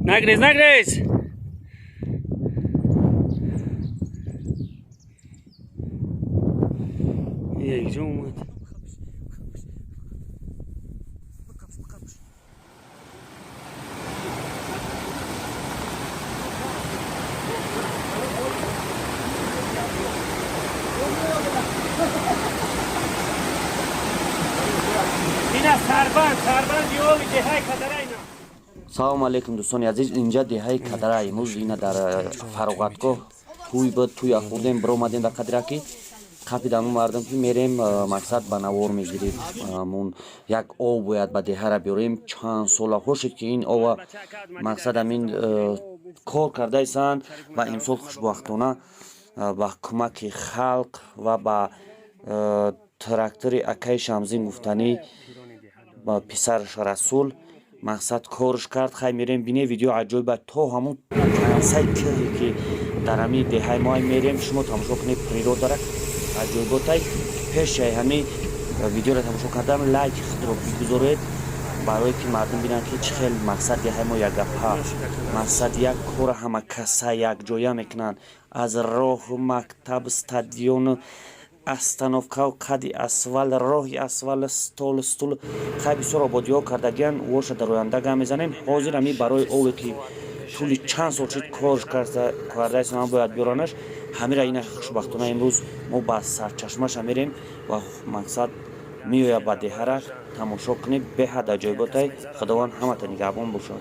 Нагрез, нагрез! Як омад. Ина сарбанд, сарбанд ёви деҳаи Кадарайна. Салому алейкум, дӯстони азиз. Инҷа деҳаи Кадара. Имрӯз ина дар фароғатгоҳ тӯй буд, тӯя хӯрдем, биромадем дар қадираки қапидану мардум ки мерем, мақсад ба навор мегирем. Мон як ов бояд ба деҳара биёрем. Чанд солаҳо шуд, ки ин ова мақсад ҳамин кор кардаисанд ва имсол хушбахтона ба кӯмаки халқ ва ба трактори акаи Шамзин гуфтанӣ ба писараш Расул мақсад корш кард. Хай, мерем, бине, видео аҷоиба. То ҳамун сай кӯҳе ки дар ҳамин деҳаи мо мерем, шумо тамошо кунед природара, аҷоиботай. Пешаи ҳамин видеоро тамошо кардан лайки худро бигузоред, барое ки мардум бинанд, ки чӣ хел мақсад деҳаи мо якгапа, мақсад як кора ҳама каса якҷоя мекунанд. Аз роҳу мактаб, стадиону остановкау, қади асфал, роҳи асфал, стол, стул, хай, бисёр ободиҳо кардагиян. Воша дар оянда гам мезанем. Ҳозир ҳамин барои ове ки тӯли чанд сол шуд кор кардаист, ман бояд биёранаш ҳамира. Ина хушбахтона имрӯз мо ба сарчашмаша мерем ва мақсад меояд ба деҳара. Тамошо кунед, беҳад аҷоиботай. Худованд ҳамата нигаҳбон бошад.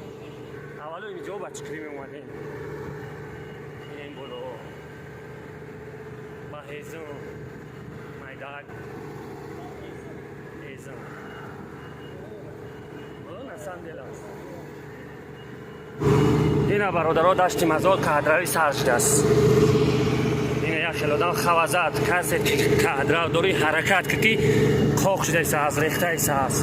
Аввало инҷо ба чикрӣ меомадем. Ин боло. Ба ҳезум. Майдак. Ҳезум. На самом деле. Ина, бародаро, дашти мазор кадрави сар шудааст. Ина як хел одам хавазад, касе ки кадрав дорӣ, ҳаракат ки қоқ шудааст, аз рехтаиса аст.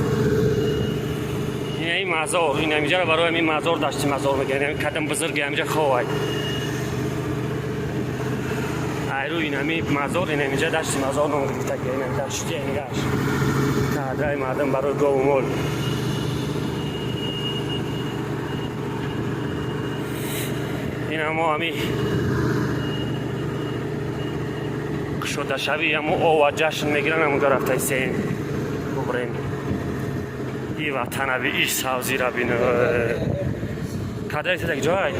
Ина ин мазор, ин ҳамиҷаро барои ҳамин мазор дашти мазор мегӯянд. Кадам бузурги ҳамиҷа ховай. Айру ин ҳами мазор, ин ҳамиҷа дашти мазор ном гирифтаги. Ин дашти ингаш. Кадраи мардум барои гову мол. Ин ҳамо ҳами кушодашавӣ ҳамо ова ҷашн мегиранд, ҳамонҷо рафтаисем. Бубрем. И ватанави, и савзира бин. Кадаи так ҷой?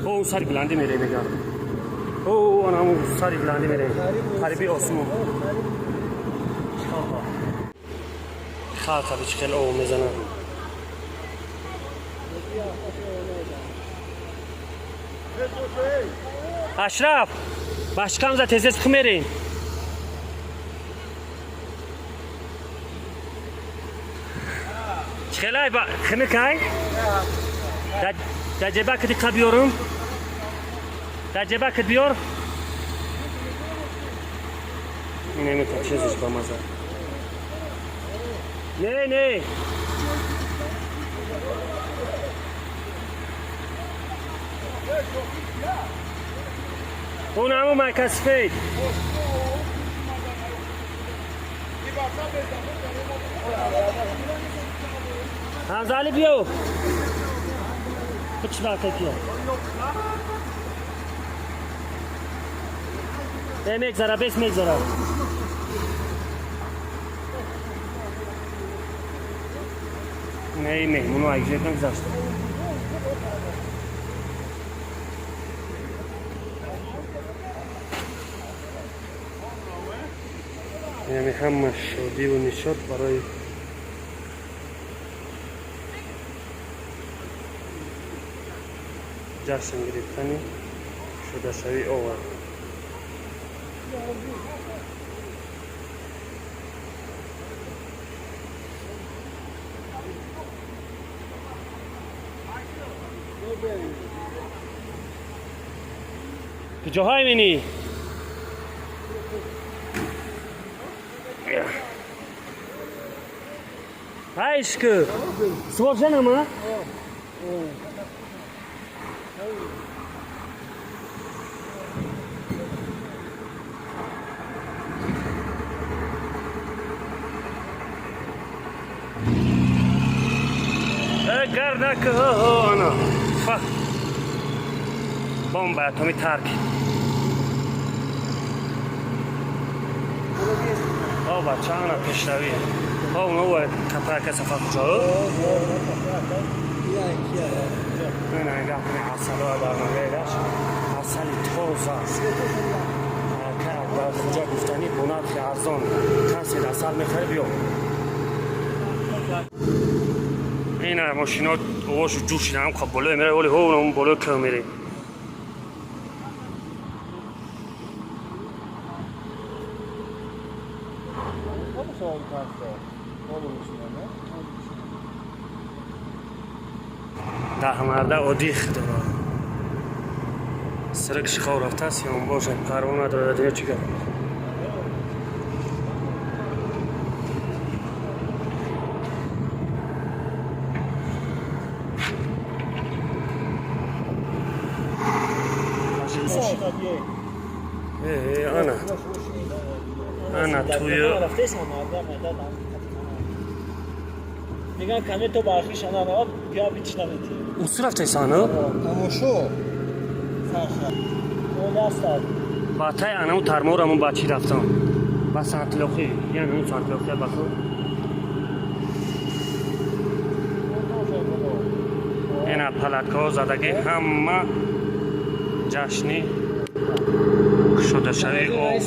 О, сари баландӣ мерем, мегам. О, анаму сари баландӣ мерем. Қариби осмон. Халқа чӣ хел ов мезанад. Ашраф, башкам за тезез хмерем. Чӣ хелай хинукай? Да ҷебакати қа биёрум? Да ҷебакат биёр? Инамета чизиш ба маза. Не, не. Он ҳамун майка сфед. Ҳамзали, биё. Чӣ вақте кия? Э, мегзара, бес мегзара. Не, меҳмону айҷетон гузашта. Яъне ҳама шодиву нишот барои ҷашн гирифтани шудашавии овар. Куҷоҳай мени? Айшку. Сложенама? Гардак ана. Бомба атоми тарк. О, бача, ана пешравӣ. О, оно капрака сафар куҷо? Ина нигоҳ кунед, асало дар наведаш. Асали тоза. Дар куҷа гуфтанӣ бо нархи арзон. Касе асал мехарӣ, биё. Ина мошино овошу ҷӯшида, ҳам болои меравад, оли ҳо болои кӯҳ мерем. Даҳмарда одих дорад. Сирк шихов рафтааст, ё бошад, парво надорад, ё чӣ гап? Ана. Ана тую. Меган каме то бархиш ана равад, бия бич намети. Усу рафтаисану? Тамошо. Сарша. Оля. Ба тай анаму тармораму ба чӣ рафтам? Ба сантлохӣ, яъне он сантлохия ба худ. Ина палаткаҳо задагӣ, ҳама ҷашни кушодашавии об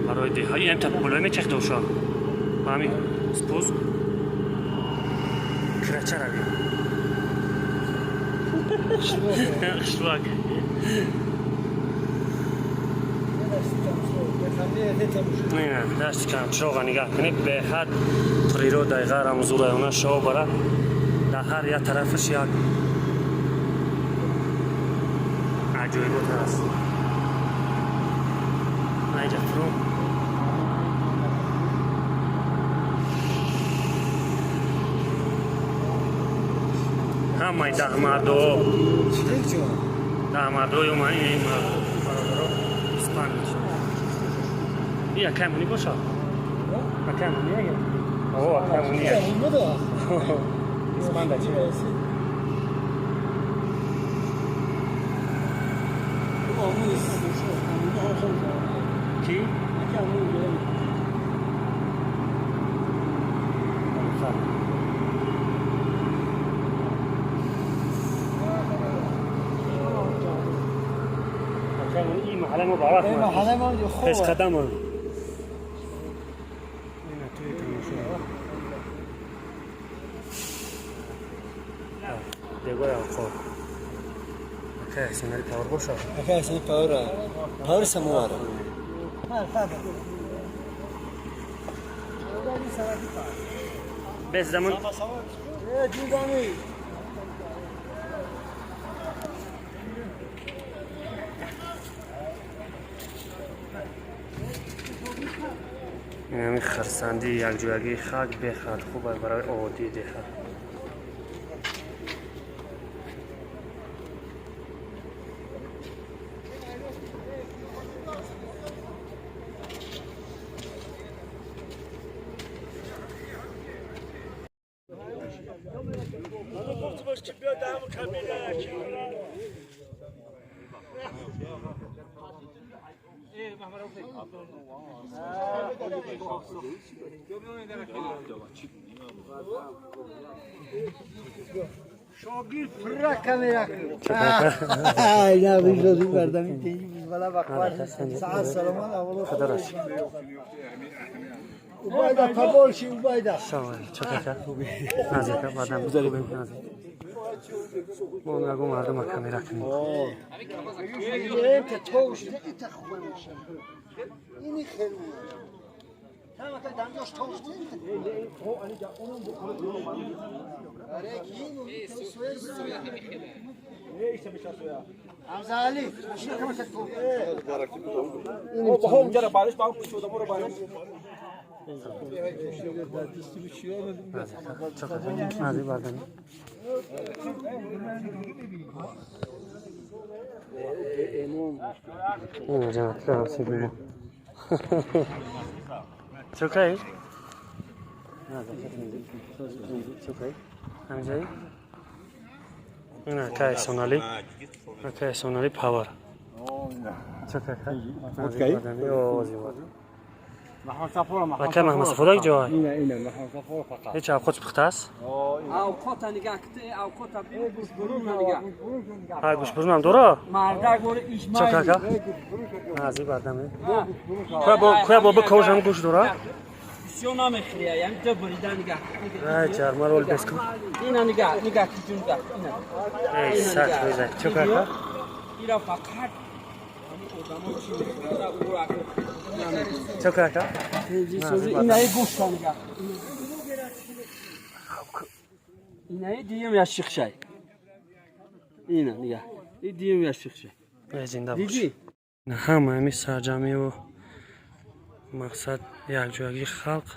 барои деҳа. Ин та болои мечахта уша. Ба ҳамин спуск кирача равем. Қишлак. Дашти камчироға нигоҳ кунед, беҳад природаи ғарам зурайона шоҳ бара. Дар ҳар як тарафаш як аҷоибот ҳаст. Айҷа фурӯ. Ҳамаи даҳмардо даҳмардои ин бародаро испан мешавад. И акай муни боша? Акай муни я? О, акай муни я. Испан да чи? Ки? Ин маҳалла мо барак. Маҳалла мо хуб. Пеш қадам. Ина туи тамошо. Дегоя оқо. Акай сенари павар боша. Акай сенари павар. Павар самовар. Без замон. Инами хирсандии якҷоягии хак бехад хуб барои оддии деҳа. شاگیر فرا کامرا نه بیش بردم بالا بخوار ساعت سلام اولو خدارش. وبایدا قبول شي وبایدا. Назика баъдан назик. Мо нагу мардума камера кунем. انت توش انت خوبه میشه اینی خیلی تمام دنداش توش آره کی Чокай? Акай Сонали. Акай Сонали павар. Чокай. Ака Маҳмад Сафо ҷой. Ҳеч авқот пухта аст? Авқота нигаҳ ките, авқота бин, гӯшбурун нигаҳ. Ҳа, гӯшбурунам дора? Мардак бори ишмай. Чок ака? Ази бардаме. Куя бо бикожам гӯш дора? Бисёр намехӯрия, яъне ту бурида нигаҳ. Ай, ҷарма рол бес кун. Ина нигаҳ, нигаҳ киҷун нигаҳ. Ина. Эй, сад фоиза. Чок ака? Ира фақат одамо чӣ мехӯрад, ӯро ака. Чок ака? Инаи гӯшта нигаҳ. Инаи диюм яшиқшай. Ина нигаҳ. И диюм яшиқшай. Эй, зинда бош. Дидӣ? Ҳама ҳами сарҷамъиву мақсад якҷоягии халқ.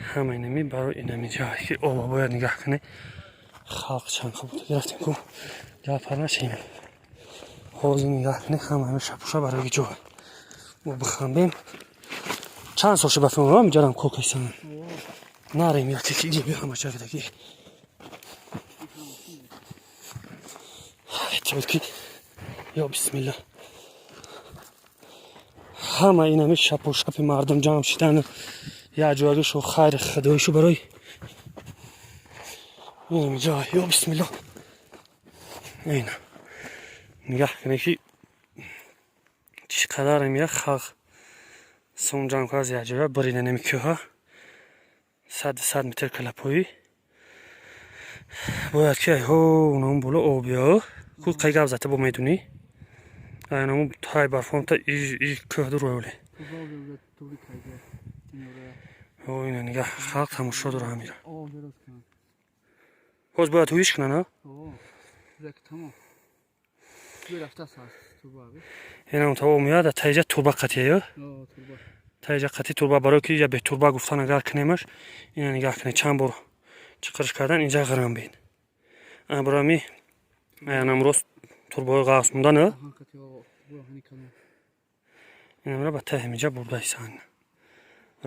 Ҳама инами барои инами ҷое ки оба бояд нигаҳ кунӣ. Халқ чанд хуб гирифтем ку ҷафар нашем. Ҳозир нигаҳ кунӣ, ҳама ҳами шапуша барои ҷой. Мо бихамбем. Чанд сол шуд ба филм ҷарам кокайсан. Нарем яке ки иҷа биё ҳама ҷагадаги. Эҳтиёт ки ё бисмилла. Ҳама инами шапу шапи мардум ҷамъ шидан як ҷоягишу хайри худоишу барои инами ҷой ё бисмилла. Ина нигаҳ кунед ки чӣ қадар як халқ сум ҷамъ кард як ҷоя бурида нами кӯҳа 100 метр калапоӣ бояд ки айҳо унам боло об биё ку қай гап зата бо медунӣ айнаму тай барфон та и кӯҳ дур оле о ина нигаҳ халқ тамошо дора ҳамира ҳоз бояд ҳуиш кунан а инам таво меяд таиҷа турба қатия таиҷа қати турба барои ки иҷа бетурба гуфтан агар кунемаш ина нигаҳ кунед чанд бор чиқирш кардан инҷа ғирам бин барои аянам рост турбаҳои ғафс мондан инамра ба таи ҳаминҷа бурдаисан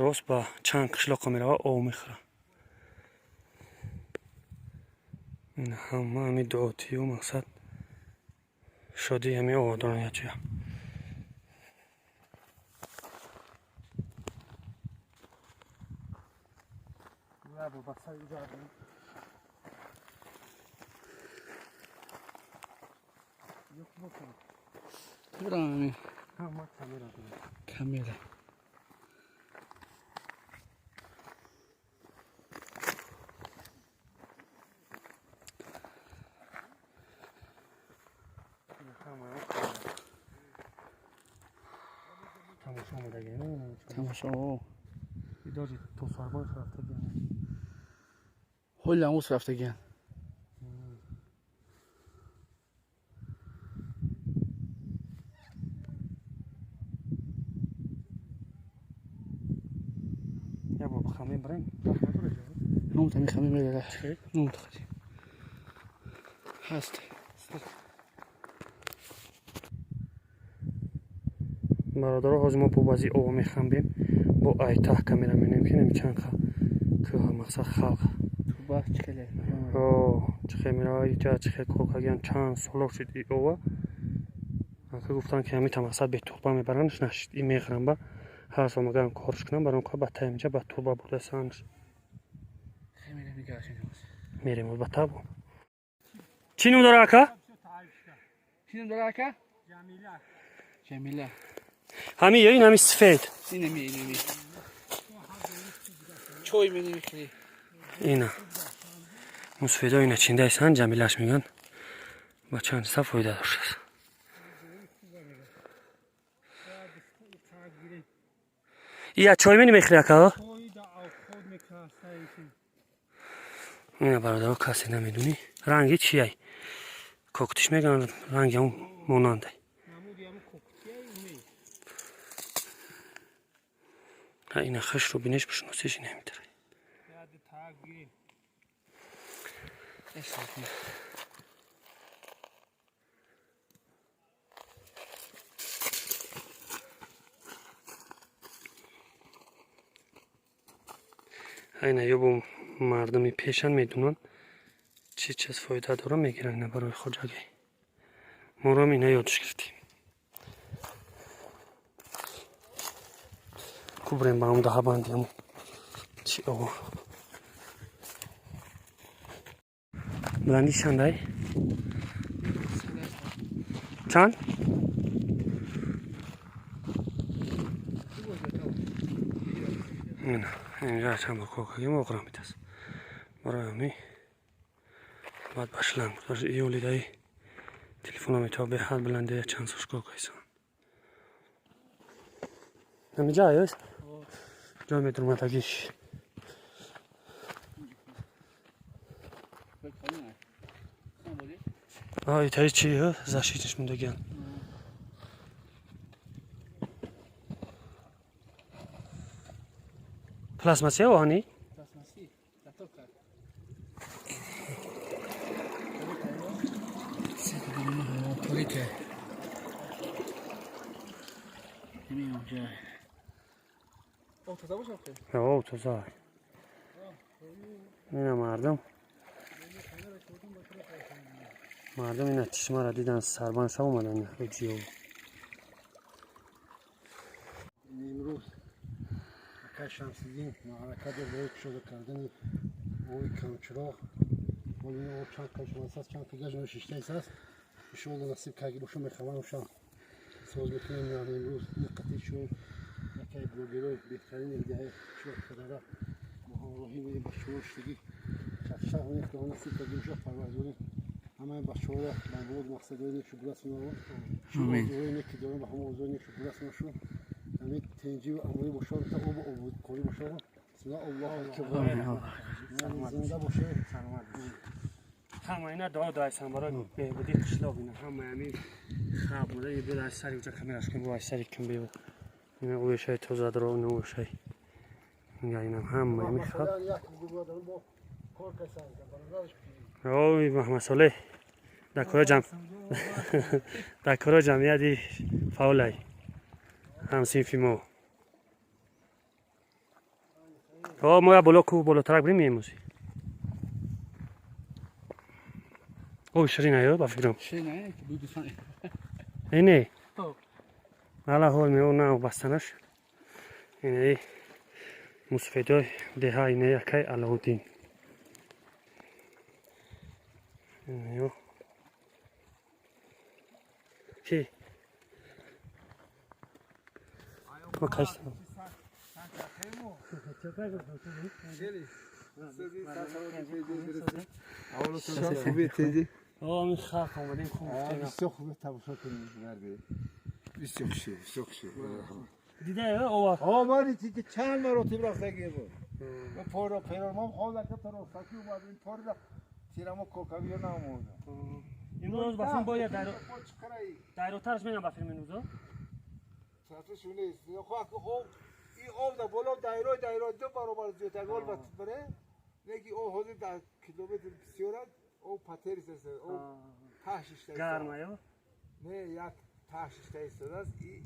рост ба чанд қишлоқа мерава об мехӯра ин ҳама ҳами дуотию мақсад шодии ҳами оводоран якҷоя. Камера. Тамошо. Ҳолам ус рафтагиан. Ҳаст. Бародаро, ҳозир мо бо баъзи ова мехамбем, бо айтаҳ камера менем ки нами чанд кӯҳа мақсад халқ чихе мерава иҷа чихе кор кардагиан чанд соло шуд и ова. Ака гуфтанд ки ҳамита мақсад бетурба мебаранаш нашид и меғирам ба ҳар сол магарам корш кунам баром ка ба таимҷа ба турба бурдасанаш. Мерем ба табу. Чӣ ном дора ака? Чӣ ном дора ака? Ҷамила. Ҷамила. Ҳами ё ин ҳами сифед? Инами, инами. Чой менемихӯрӣ. Ина. Мусфедо ина чиндаисан Ҷамилаш мегӯянд. Ба чанд чиза фоида доштааст. Ия чой мени мехӯри, ака? Ина, бародаро, касе намедунӣ, ранги чияй? Коктиш мегӯянд, ранги ҳам монандай. Ина хашро бинеш, бишносиш, ина ҳамитара. Айна ё бо мардуми пешан медунанд, чӣ чиз фоида дора, мегиранд ина барои хоҷагӣ. Морам ина ёдш гирифтем. Кубрем ба ҳам даҳабанди ҳамон чи ово. Баландӣ чандай? Чанд? Ина, инҷа чанд бор кор кардем, оғрам метас. Барои ҳамин баъд ба шланг гузошт. Иёлидаи телефона метава беҳад баландия чанд сош кор кайсан. Ҳамиҷа аёст? Ҷой медурмадагиш. Итаи чи защитниш мондагиян. Пластмассия оҳанӣ? О, тоза. Ина мардум. Мардум ина чишмаро дидан, сарбанд ша омадан ҳоҷиё. Имрӯз акай Шамсиддин маърака дор барои кушода кардани оби камчироғ. Ҳол ин об чанд кашмас аст, чанд гаж ношиштаис аст. Иншоалло, насиб карги боша, мехавам, шам соз мекунем. Яъне имрӯз диққати шумо якай блогерои беҳтарини деҳаи қишлоқ Кадара бо ҳамроҳӣ меем ба шумо шудагӣ шахшах мекунем. Худо насиб карги боша, парвардигорӣ ҳамаи бачаҳоро ба мурод мақсадҳои неку бирасонад. Орзуҳои неки дорам, ба ҳама орзуҳои неку бирасонашон. Ҳамин тинҷиву амонӣ бошад, та обу ободкорӣ бошад. Бисмилла, Аллоҳу акбар. Зинда бошед. Ҳама ина дуо дуайсан барои беҳбудии қишлоқ. Ина ҳама ҳамин хаб буда, бир аз сари уҷа камераш кун, бо аз сари кун бева. Ина оишаи тозадро, ина оишаи. Ина инам ҳама ҳамин хаб. Ой, Маҳмадсолеҳ дар кора ҷам дар кора ҷамъияти фаъолай ҳамсинфи мо. О, мо я боло кӯҳ болотарак бирем меемӯзи. Оби ширин аю, ба фикрам. Ине. Ала ҳол мео на бастанаш. Ине мусфедои деҳа, ине якай Алоуддин. Ине ки? Ма кайстам. О, халқ омадем, хуб. Бисёр хуб тамошо кунем, марди. Бисёр хуши, бисёр хуши. Дида ова. О, ман ки чанд маротиб рафтагӣ буд. Пора пера ман хола ки тарафаки омадем, пора тирамо кокавиё наомад. Имрӯз ба филм бояд дайротараш менам ба филм имрӯз. Сатиш нест. Хо об ин об да боло дайро дайро ду баробар зиёдтар гол ба баре. Неки об ҳозир дар километр бисёр аст, об патерис аст, об таҳшишта. Гарм аю? Не, як таҳшишта истодааст и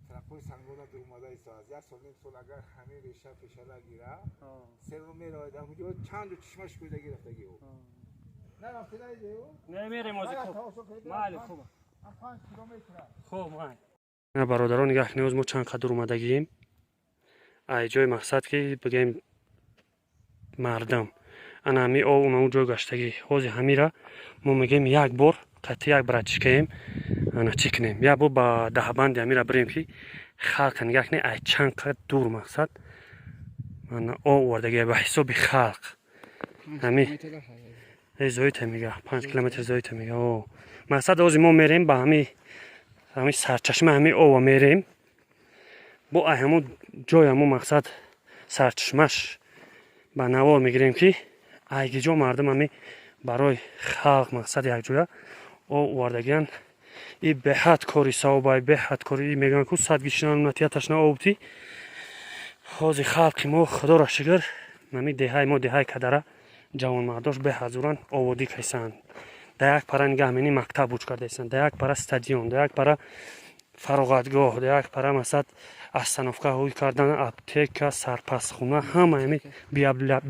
тарафҳои сангона дуромада истодааст. Як сол, ним сол агар ҳамин реша пешала гира, серо мерояд. Ҳамунҷо чанд чишма шукурида гирифтаги об. На рафти наиде ӯ? Не, мерем ҳозир. Майли, хуб. 5 километр. Хуб, май. Бародарон, нигаҳ кунед, мо чанд қадр омадагием. Ай ҷои мақсад ки бигем мардам. Ана ҳами об унаун ҷой гаштагӣ. Ҳозир ҳамира мо мегем як бор қатъи як братишкаем, ана чӣ кунем? Як бор ба даҳабанди ҳамира бирем ки халқа нигаҳ кунед, ай чанд қадр дур мақсад. Ана об овардагӣ ба ҳисоби халқ. Ҳами зоита мега, 5 километр зоита мега. О, мақсад ҳозир мо мерем ба ҳами сарчашма ҳами ова мерем. Бо ай ҳамун ҷой, ҳамун мақсад сарчашмаш ба навор мегирем, ки айгиҷо мардум ҳами барои халқ мақсад якҷоя об овардагиян. И беҳад кори савобай, беҳад кори. Мегӯянд ку сад гишинан натияташна обти. Ҳозир халқи мо, худоро шукр, ҳами деҳаи мо, деҳаи Кадара, ҷавонмардош беҳазуран ободӣ кайсанд. Дар як пара нигаҳ мени мактаб буч кардаистанд, дар як пара стадион, дар як пара фароғатгоҳ, дар як пара масад остановка ҳуй кардан, аптека, сарпасхона, ҳама ҳами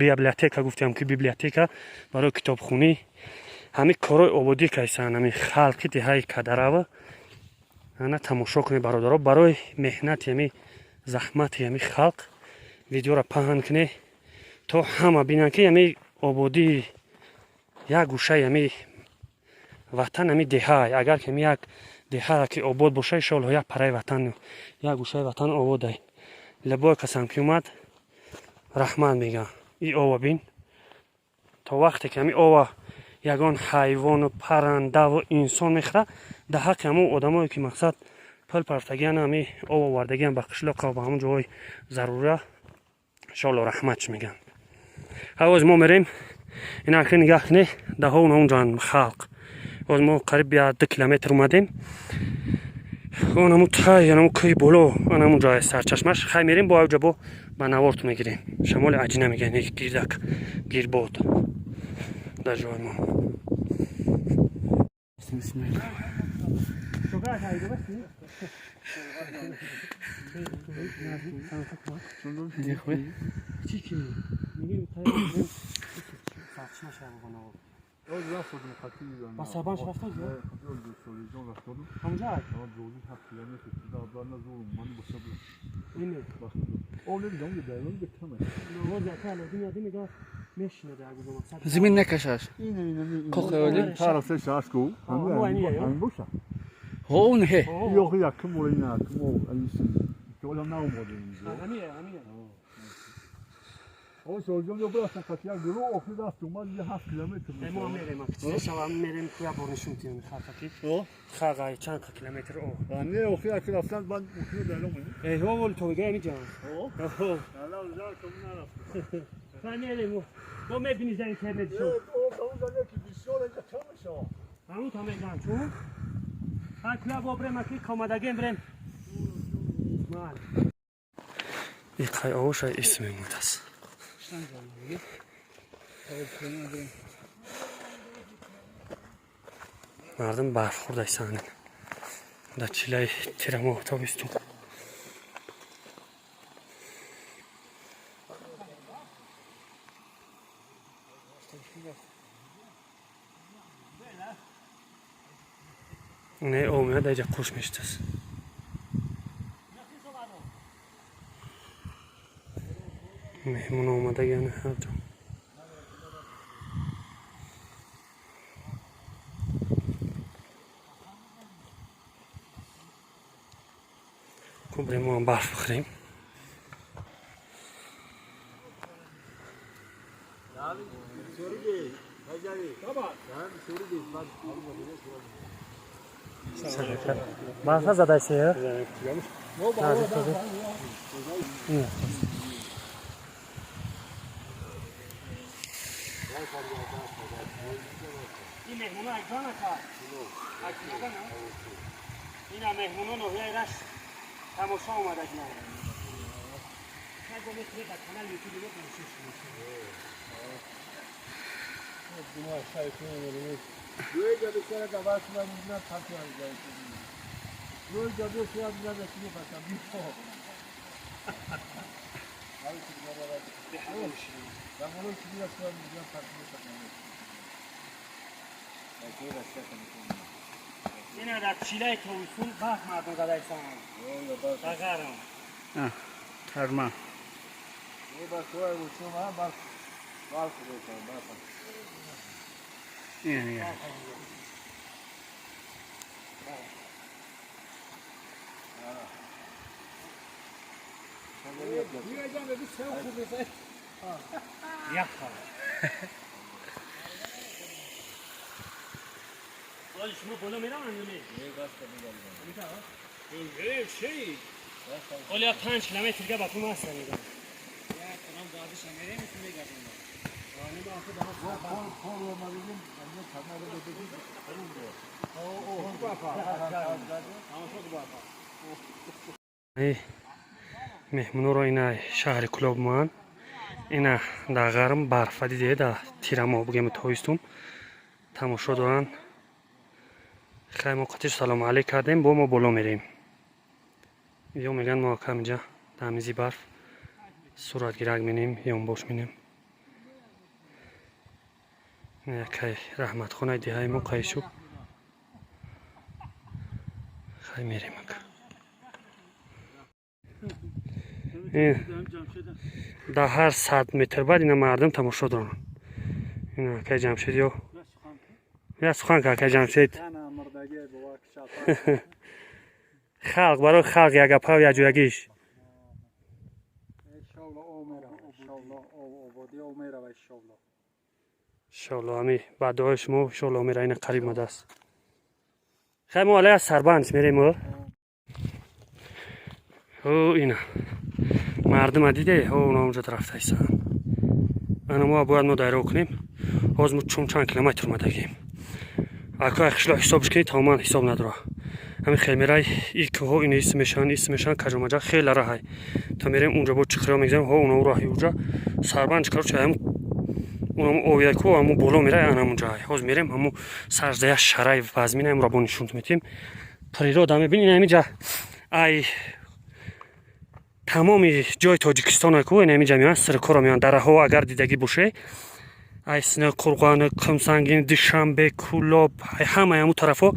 библиотека, гуфтем ки библиотека барои китобхунӣ, ҳами корҳои ободӣ кайсанд ҳами халқи деҳаи Кадарава. Ана тамошо кунед, бародаро, барои меҳнати ҳами заҳмати ҳами халқ видеоро паҳн кунед, то ҳама бинанд, ки ҳами ободии як гӯшаи ҳами ватан, ҳами деҳа. Агар ки ҳами як деҳа ки обод боша, иншоалло, як параи ватан, як гӯшаи ватан ободай. Лебой касам ки омад, раҳмат мегӯям. И ова бин, то вақте ки ҳами ова ягон ҳайвону паррандаву инсон мехӯрад, дар ҳаққи ҳамон одамое ки мақсад пул партагиян, ҳами об овардагиян ба қишлоқа, ба ҳамон ҷоҳои зарура, иншоалло, раҳматш мегӯям. Ҳавоз мо мерем, ина ки нигаҳ кунед, даҳо онҷоанд халқ. Ҳоз мо қариб 2 километр омадем, онаму тай анаму кӯи боло, анамун ҷои сарчашмаш. Хай, мерем, бо авҷа бо ба наворту мегирем. Шамоли аҷина мегӯян, гирдак гирбод дар ҷои мо. Ба сарбанш рафтад? Ҳамҷа? Ине. Навоз яка Алодин яди мега мешинад як гузо мақсад. Зимин накашаш. Коқи Ҳо, не. Ҳамия, ҳамия. Мо мерем, шава мерем, куя бор нишон тием халқаки. Хаға чанд километр о. Э, ҳо, вол то га ами ҷан. Ҳо. Ха, мерем. Бо мебини дар интернет шо. Ҳамун та меган чун. Ха, куя бо брем, аки комадагем брем. Мал. Иқай овоша исм мемондаст. Мардум барф хӯрдайсанд дар чилаи тирамоҳ, тобистон. Не омеяд, аҷа қуш мешитаст. Меҳмон омадагиана ҳар ҷо. Кубрем, мо барф бихӯрем. Барфа задайсе? Наздик шудӣ. Ин меҳмоно акҷонака? Ина меҳмоно ноҳияи Рашт тамошо омадагианд. Дар канали Ютуби мо тамошо шумо. Ина дар чилаи тобистон барф мардум задайсанд. Дар гарм. Тарма. Ина. Ях. Оли шумо боло мераванд ё не? Э, чӣ? Оля 5 километр га ба кум аст мегам. Меҳмонро ина шаҳри Кулоб ман ина дар ғарм барфа диде, дар тирамоҳ бигем, тобистон тамошо доранд. Хай, мо қатиш салому алейк кардем, бо мо боло мерем. Ё мегӯянд, мо акам инҷа дар мизи барф суратгирак менем, ёнбош менем. Якай раҳматхонаи деҳаи мо қайшуб. Хай, мерем ака. Дар ҳар 100 метр баъд ина мардум тамошо доранд. Ина акай Ҷамшед, ё я сухан ка, акай Ҷамшед. Халқ барои халқ як гапав, як ҷоягиш. Иншоалло, ами ба дуои шумо, иншоалло, мера. Ина қариб омадааст. Хай, мо алая сарбанд мерем. Ӯ ина мардума диде, ҳо, оно онҷо рафтаисанд. Ана мо бояд мо дайро кунем. Ҳоз мо чун чанд километр омадагем, ако қишлоқ ҳисобш кунӣ, тамоман ҳисоб надора. Ҳамин хел мерай, и кӯҳҳо ина ис мешаванд, ис мешаванд, кажомаҷа хеле раҳай. То мерем унҷа, бо чиқиро мегзарем. Ҳо, оно раҳи уҷа сарбанд короче, ҳам унам овия ку, ҳаму боло мерай, ана ҳамунҷа. Ҳоз мерем, ҳаму сарзая шарай вазмина ҳамро бо нишон метем. Природа мебини, ин ҳамиҷа ай тамоми ҷои Тоҷикистон ку ин ҳамиҷа меоянд, сиркоро меоянд. Дараҳо агар дидагӣ боше, ай Синои Қурғон, Қумсангин, Душанбе, Кӯлоб, ҳамаи ҳамун тарафҳо,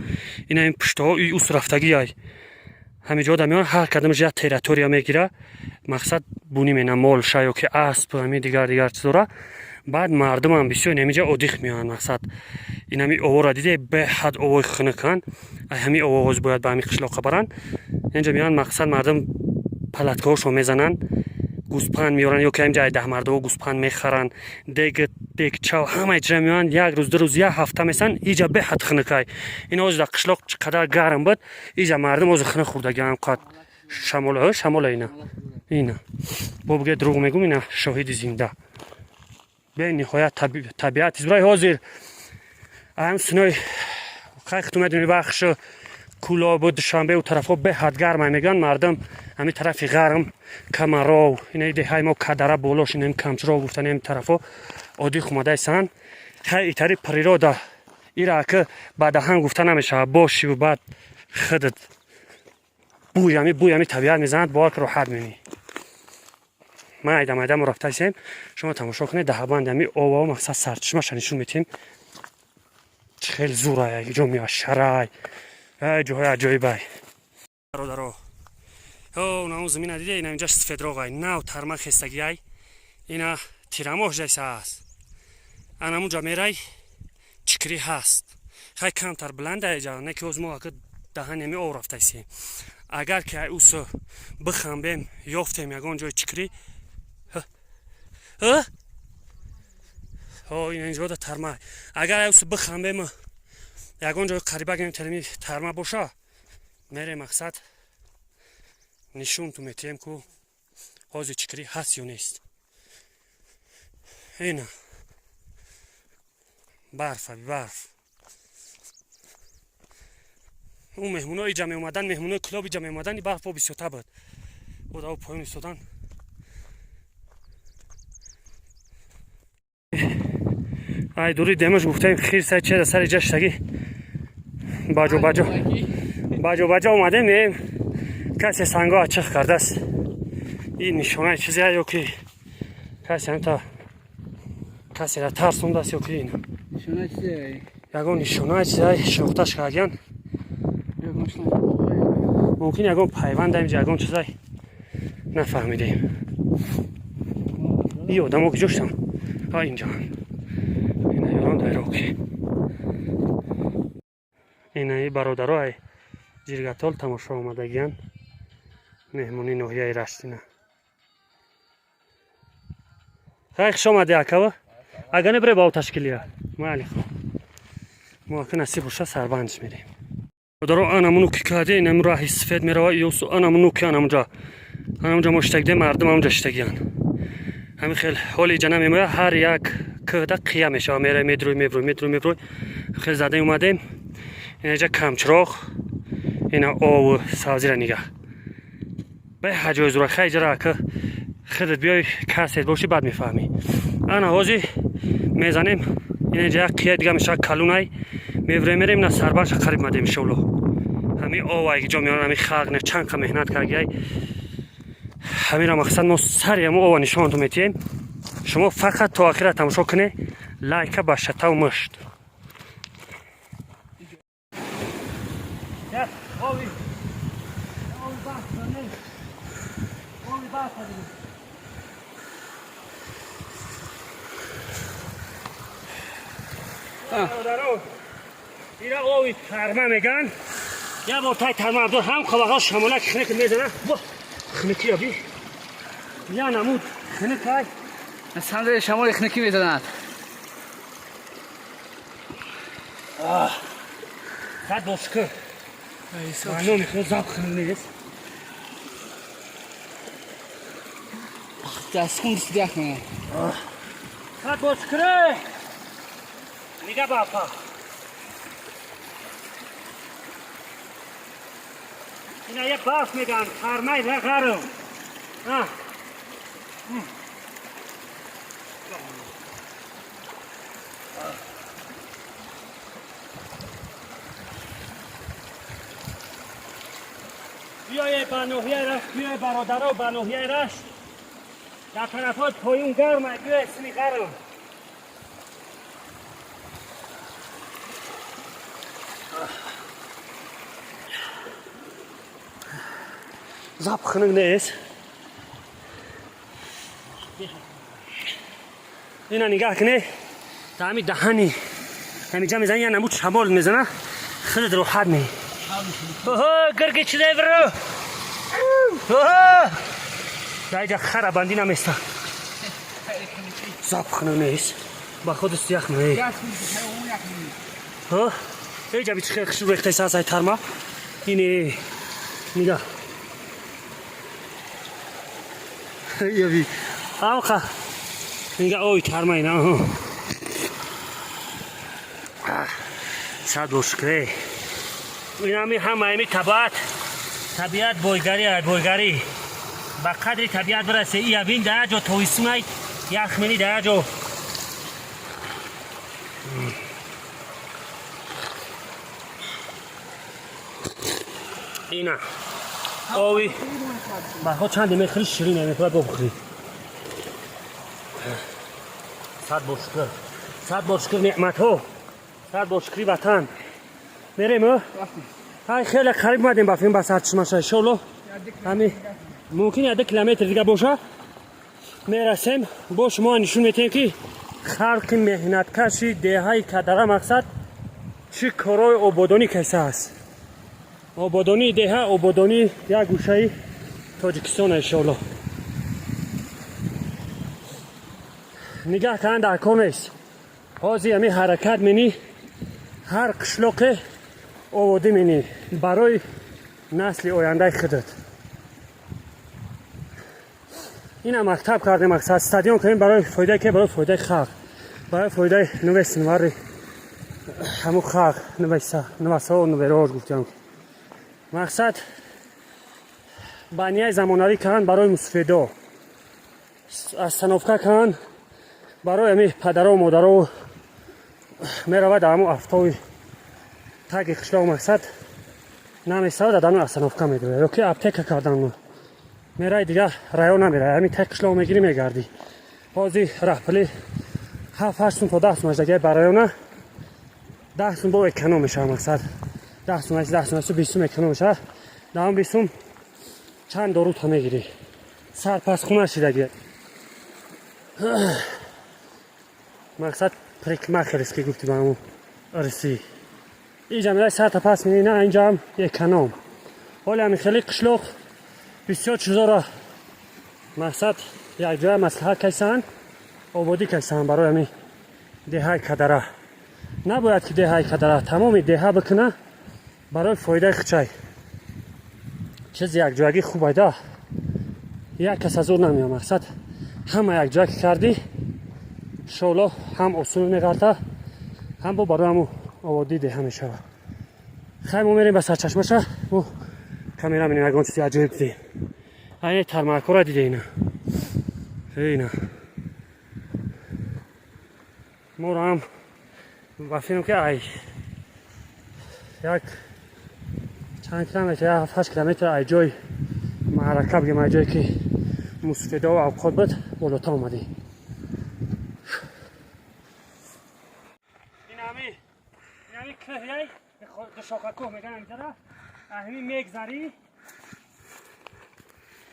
ин ҳамин пуштаҳо ус рафтагӣ, ай ҳамин ҷода меоянд. Ҳар кадомаш як территория мегира, мақсад бунӣ мена, молша ё ки асп, ҳамин дигар дигар чизора. Баъд мардумам бисёр ҳаминҷа отдых меоянд. Мақсад, ин ҳами овора диде, беҳад овои хунуканд. Ай ҳамин овоз бояд ба ҳамин қишлоқа баранд. Инҷа меоянд, мақсад, мардум палаткаҳошон мезананд, гӯспанд меоранд ё ки ҳаминҷа ай даҳмардоҳо гӯспанд мехаранд, дег, дегчав, ҳамаи чиза меоянд. Як рӯз, 2 рӯз, як ҳафта месанд. Иҷа беҳад хунукай. Ин ҳозир дар қишлоқ чӣ қадар гарм буд, иҷа мардум ҳозир хунук хӯрдагиам, қад шамола, шамола. Ина, ина бо биге, дурӯғ мегум, ина шоҳиди зинда. Бениҳоят табиат избирай. Ҳозир ам синои хай, хуту медони, Вахш, Кӯлобу Душанбеу тарафҳо беҳад гармай мегӯянд мардум. Ҳамин тарафи ғарм, Камаров, инаи деҳаи мо Кадара, болош инам Камчиров гуфтан, ҳамин тарафҳо отдых омадаисанд. Хай, итари природа ира ки ба даҳан гуфта намешавад, бошиву баъд худат бӯй, ҳами бӯй, ҳами табиат мезанад, бовар ки роҳат менӣ. Майда майда мо рафтаисем, шумо тамошо кунед. Даҳабанд ҳами ова, мақсад, сарчашмаша нишон метиҳем, чӣ хел зурай, ҷо меояд, шарай, ай ҷоҳои аҷоибай. Бародаро, ҳо, наун замина диде, ина инҷа сфедроғай, нав тарма хестагиай. Ина тирамоҳ жайса аст. Анамунҷа мерай, чикрӣ ҳаст. Хай, камтар баланда ҷа, не ки ҳоз мо ака даҳани ҳами ов рафтаисем. Агар ки ай усо бихамбем, ёфтем ягон ҷои чикрӣ. Ҳо, ина инҷода тарма. Агар ай усо бихамбем, ягон ҷои қариба гем, терми тарма боша, мерем, мақсад, нишон ту метиҳем ку ҳозир чикрӣ ҳаст ё нест. Ина барфа, барф. Ӯ меҳмоно иҷа меомадан, меҳмонои Кӯлоб иҷа меомадан, и барф бо бисёртар буд. Одао поён истодан. Ай дури демаш гуфтаем, хирсай чеда сари ҷаштагӣ, баҷо баҷо баҷо баҷо омадем, меем, касе санго ачиқ кардааст. Ин нишонаи чизе ё ки касе ҳамта касера тарсондааст, ё ки ин ягон нишонаи чизе шинохташ кардиян. Мумкин ягон пайванд инҷа, ягон чизай, нафаҳмидем. И одамо куҷо шуданд? Ҳа, инҷаанд. Ина ёрон дайроки, инаи бародаро ай Ҷиргатол тамошо омадагиян, меҳмони ноҳияи Раштина. Хай, хуш омадӣ, акава. Ага не бре ба ташкилия майли. Хо, мо ака насиб боша, сарбандиш мерем. Даро анамуну ки каде инам раҳи сифед мерава ёсу анамуну ки анамуҷа. Анамуҷа мо штагиде мардум амуҷа штагиян. Ҳамин хел ҳоли иҷа намемоя ҳар як кӯҳда қия мешава мерай медрӯй мебрӯй медрӯй мебрӯй. Хел задаем омадем. Инаҷа камчироғ ина ову сабзира нигаҳ. Бе ҳаҷои зура хай иҷара ака худат биёй касет бошӣ баъд мефаҳмӣ. Ана ҳози мезанем инаҷа як қия дига мешава калунай мебурем мерем ина сарбарша қариб мадем иншоалло. Ҳамин овай ҷо меоран ҳамин халқ ина чанд қа меҳнат кардагиай. Ҳаминро мақсад мо сари ҳамо ова нишонатон метиҳем. Шумо фақат то охира тамошо кунед, лайка ба шатав мушт. Ира ови тарма меган. Я бор тай тарма абдур ҳам қабаға шамолак хинак мезана. Хинакӣ аби. Я намуд хинакай. Самдери шамоли хинакӣ мезанад. Сад бошкр. Маъно мехоҳ заб хинак нест. Дастхун дисти мена. Сад бошкр. Нига бапа. Ина я барф меган, тармай рағарм. Биёе ба ноҳияи Рашт, биёе бародаро ба ноҳияи Рашт. Дар тарафҳои поён гарма, биёе сини гарм. Зап хунук нест. Ина нигаҳ кунед, та ҳами даҳани ҳамиҷа мезани, я намуд шамол мезана, худат роҳат меи. Оҳо, гирги чизае биру. Оҳо! Даиҷа хара бандӣ наместа. Зап хунук нест. Ба худ ях меи. Ҳо? Эҷа би чӣ хел рехтаи сасай тарма. Ине нигаҳ. Яби. Амқа. Нигаҳ ой тарма ина. Сад бор шукре. Инами ҳама ами табиат. Табиат бойгарӣ ай бойгарӣ. Ба қадри табиат бирасе. Ия бин дар ҷо тобистонай ях мени дар ҷо. Ина. Ови. Баҳо чанде мехӯри ширин мехӯрад бо бихӯрӣ. Сад бор шукр. Сад бор шукр неъматҳо. Сад бор шукри ватан. Мерем, о? Ай хеле қариб мадем ба филм ба сарчашмаша иншоалло. Ҳами мумкин 1 километр дига боша. Мерасем, бо шумо нишон метиҳем ки халқи меҳнаткаши деҳаи Кадара мақсад чӣ корҳои ободонӣ кайса аст. Ободонии деҳа, ободонии як гӯшаи Тоҷикистон иншоалло. Нигаҳ кардан дар кор нест. Ҳозир ҳамин ҳаракат менӣ ҳар қишлоқе ободӣ менӣ барои насли ояндаи худат. Ина мактаб кардем, мақсад стадион кардем барои фоидаи ке, барои фоидаи халқ, барои фоидаи нувесинвари ҳамун халқ, нувеса, нувасао, нуверош гуфтям. Мақсад ба нияи замонавӣ кардан барои мусофирдо. Остановка кардан барои ҳамин падаро модаро меравад ҳамун афтови таги қишлоқ мақсад намесавад, дар остановка медояд. Ё ки аптека кардан мерай дигар район намерай, ҳамин таги қишлоқ мегирӣ мегардӣ. Ҳозир раҳпули 7-8 сум то 10 сум аждагиай ба района 10 сум бо эконом мешавад мақсад. 10 сум, 10 сум, 20 сум эконом мешавад. Дар он 20 сум чанд дорута мегирӣ. Сарпасхона шидаги. Мақсад парикмахерский гуфти ба ҳамун рисӣ. Иҷа мерай сарта пас мени, на инҷаам эконом. Ҳоли ҳамин хеле қишлоқ бисёр чизоро мақсад якҷоя маслиҳат кайсанд, ободӣ кайсанд барои ҳамин деҳаи Кадара. Набояд ки деҳаи Кадара тамоми деҳа бикуна, Барои фоидаи хучай. Чизи якҷоягӣ хубайда. Як кас аз ӯ намея мақсад. Ҳама якҷоя ки кардӣ, иншоалло ҳам осон меғарта, ҳам бо барои ҳаму оводӣ деҳа мешава. Хай мо мерем ба сарчашмаша, мо камера менем ягон чизи аҷоиб дидем. Айне тармакора диде ина. Ина. Моро ҳам ба филм ки ай як чанд километр, як 7-8 километр ай ҷой маърака бигем, ай ҷое ки мусфидо авқот буд, болота омадем. Инами кӯҳяй душоқа кӯҳ меган инҷара. Аҳми мегзарӣ.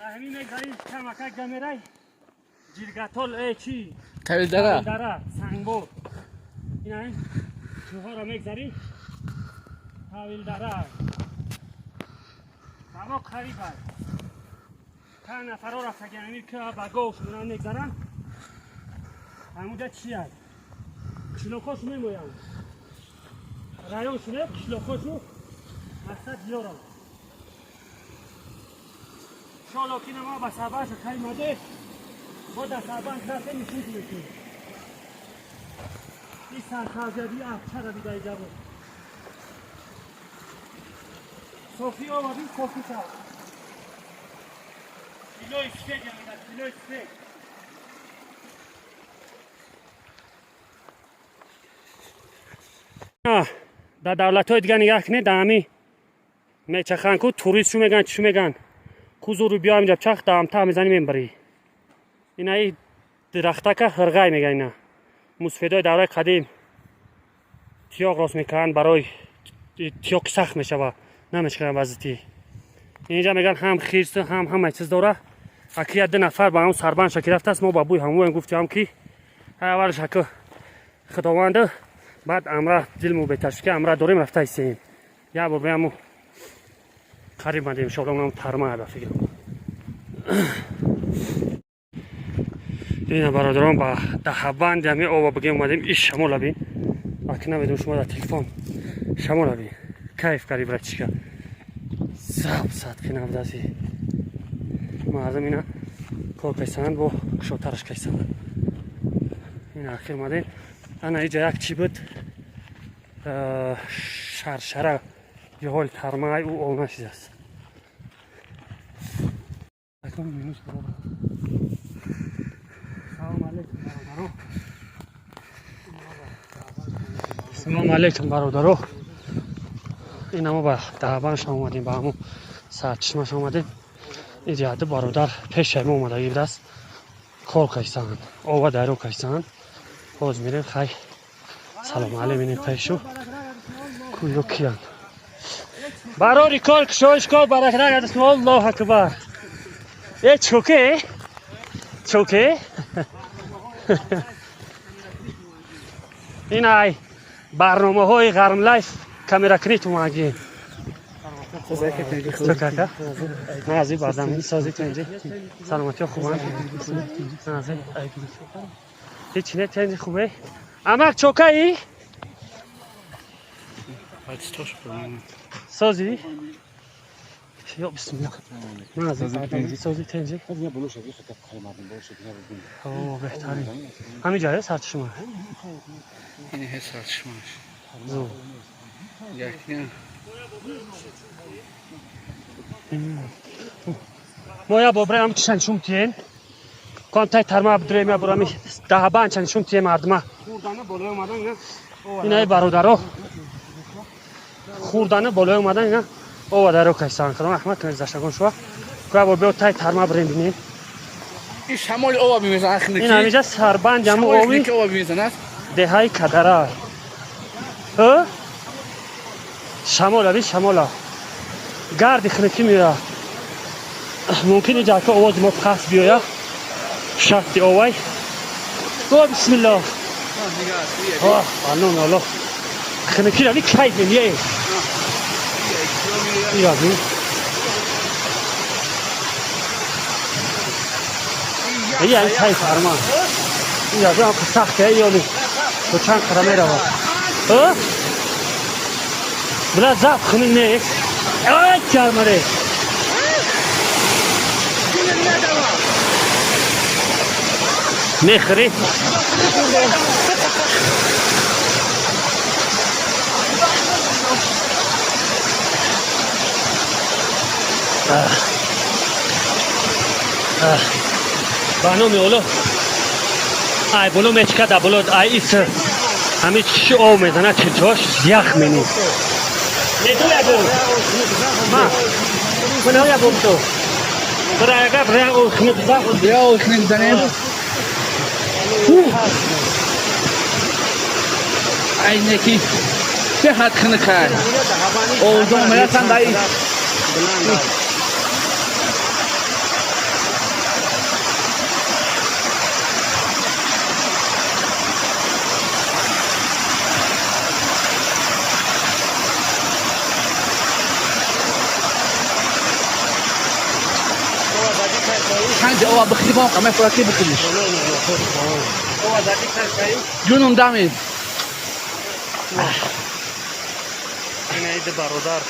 Аҳми мегзарӣ камака гамерай. Ҷиргатол э чи? Тавилдара. Дара, сангбор. Ина кӯҳҳоро мегзарӣ. Тавилдара. Ҳаво қариб аст. Чанд нафарҳо рафтагиан ҳамин кӯҳ ба гов шумона мегзаранд. Ҳамунҷа чи аст? Қишлоқҳошу мемоянд. Район шуне қишлоқҳошу мақсад диёрам. Иншоалло ки ма ба сарбанша каймаде, бо дар сарбанд рафте нишон мекунем. Ин сарсабзиёби афчара дида иҷа буд. Софи овардим, софи шав. Килои сфег мегӯяд, килои сфег. Дар давлатҳои дигар нигаҳ кунед, дар ҳами мечаханд ку турист шу мегӯянд, чӣ мегӯянд. Кузуру биё ҳаминҷа чах даамта мезанӣ мебарӣ. Инаи дарахтака ҳирғай мегӯянд ина. Мусфидои давраи қадим тиёқ рост мекунанд барои тиёқи сахт мешава, намешканад вазити. Инҷа мегӯянд ҳам хирс ҳам ҳамаи чиз дора. Аки як ду нафар ба ҳамун сарбандша ки рафтааст, мо ба бӯи ҳамоям гуфтем ки аввалш аки худованд, баъд амра дилму беташвиш ки амра дорем рафта истем. Як бор бияму қариб мадем, иншоалло унам тарма ба фикрам. Ина бародарон ба даҳабанди ҳами ова бигем омадем, иш шамола бин. Аки намедонам шумо дар телефон шамола бин. Кайф карди братишка. Зап сад ки набудаси. Мардум ина кор кайсананд, бо кушодтараш кайсананд. Ина ахир омадем. Ана иҷа як чӣ буд? Шаршара ё ҳоли тармаи ӯ олна чиз аст. Салом алейкум бародаро. Салом алейкум бародаро. Ина мо ба даҳабанш омадем, ба ҳамун сарчашмаш омадем. Иҷа ду бародар пешаи мо омадагӣ будааст. Кор кайсанд, ова дарё кайсанд. Боз мерем, хай салом алейкум инем пешу. Куё киянд. Барори кор кушоиш кор баракат гадас. Аллоҳу акбар. Э чоке? Чоке? Ин ай барномаҳои Ғарм Лайф камеракунӣ тумагӣ. Чокака? Нази бардам созӣ тенҷи. Саломатиё хубанд? Нази. Ҳеч не тенҷи хубе? Амак чокаи? Созӣ? Ё бисмиллоҳ. Нази бардам созӣ тенҷи. О, беҳтарин. Ҳамин ҷая сарчашма. Ин ҳе сарчашмаш. Зу. Як не. Мо я бобраам чишан шум тиен. Контай тарма бидурем я бурами даҳабан чан шум тиен мардума. Инаи бародаро хурдана болои омадан ина ова даро кайсан. Худо раҳмат кунад заштагон шуа. Куя бо биё тай тарма бирем бинем. Ин шамоли ова мезанад хиники. Ин ҳамиҷа сарбанди ҳаму Шамоли ови хиники ова мезанад. деҳаи Кадара. Ҳа? Шамола би шамола. Гарди хиники меояд. Мумкин инҷа ака овози мо пас биёяд. Шахти овай. О бисмиллоҳ. Оҳ, аллоҳ аллоҳ. Хиники рави кайф мемие. Ира би. Ия ин кайф арман. Ира би ам сахт е ёли. То чанд қара меравад. Ҳа? Била зав хунук нест. Ай, чармаре. Мехӯрӣ? Ба номи Олло. Ай боло мечка да боло ай ис ҳами чиши об мезана чилчош ях менӣ. Нету ягон. Ма. Куна ягон ту. Бира яга бира о хнек за. Бира о хнек занем. Ай неки. Беҳад хнекай. Овзон мерасанд ай. Ханҷа ова бихри бом қамай фураки бихриш. Ҷунум дамид. Ина иди бародар.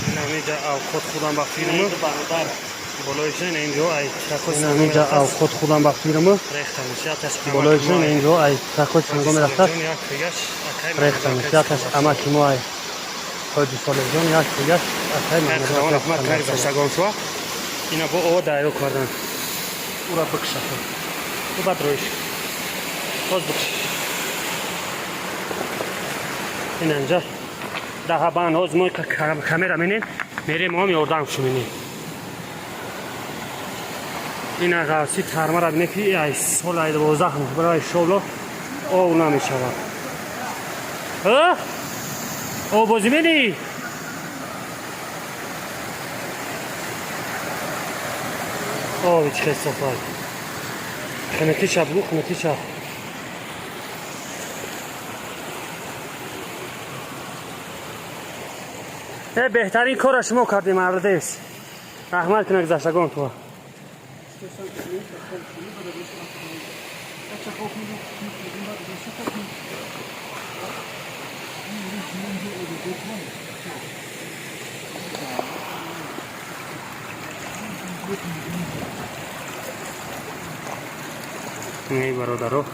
Ина ҳамиҷа авқот худам ба фирма. Болоиша ина инҷо ай ҳамиҷа авқот худам ба фирма. Болоиша ина инҷо ай тракои санго мерафтааст. Рехтамиш. Якаш амаки мо ай Ҳоҷи Солеҳҷон, як дигаш акай Маҳмад. Ина бо ова дайро кардан. Ура бикшафа. Ӯ баъд роиш. Боз бикш. Ина инҷа даҳабан ҳоз мо камера менем, мерем ом ёрдам шуминем. Ина ғавси тармара бинем ки ай сол ай 12 моҳ барои шоло ов намешавад. Обозӣ менӣ? Оби чӣ хел софай. Хунукиша бугӯ, хунукиша. Э, беҳтарин корро шумо кардем, мардес. Раҳмат кунад гузаштагон ту. Эй бародаро,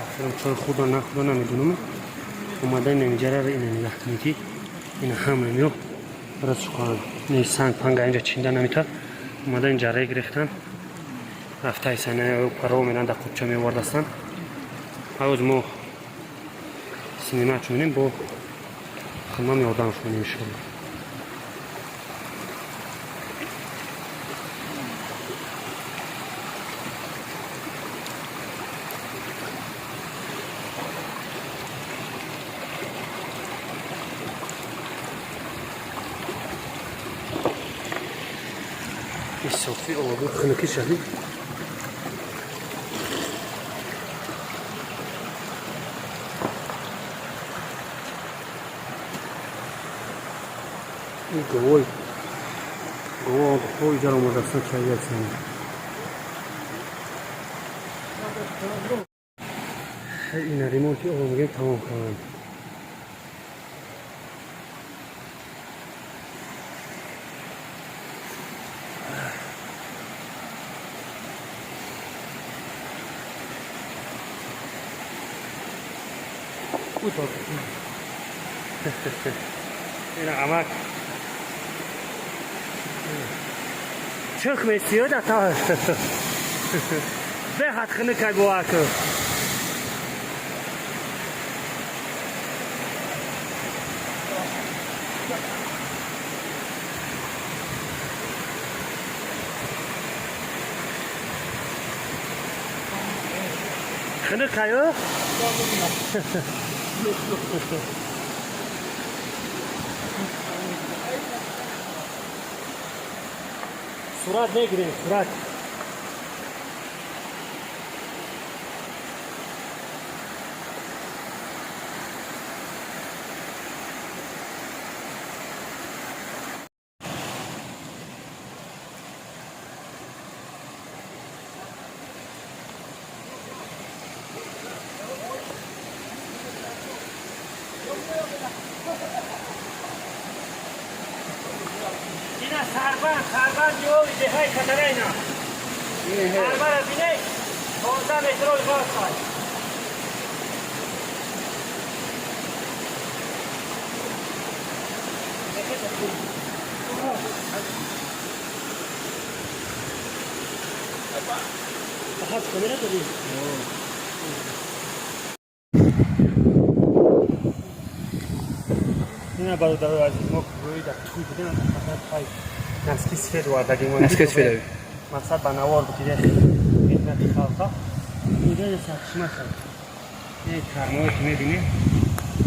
ахирам чой худо нахудо намедунам. Омада ина инҷара ина нигоҳ кунед ки ина ҳама миё раз шуқан. Не санг панга инҷа чинда намита. Омада инҷа рег рехтан. Рафтаи сана паро меран да қубча мевардастан. Ҳоз мо синема чунем бо хидмат ёрдам шунем иншоалло. Софи обу хунукӣ шавӣ. Говой гово иҷара омадастан чайясанд. Ина ремонти обо мегӯем тамом карданд. Ина амак чух месиё да та беҳад хунукай бовар кун. Хунукаю? Сурат мегирем, сурат. Ина сарбанд, сарбанд ё деҳаи катара ина. Сарбанд аз ине 15 метр ғафс. Ина бародарои азиз, мо рӯи дар тӯй будем, фақат пай наски сфед овардагим. Наски сфед. Мақсад ба навор бикиде меҳнати халқа. Инҷо я сарчашма шуд. Ин тармаҳое ки мебинем,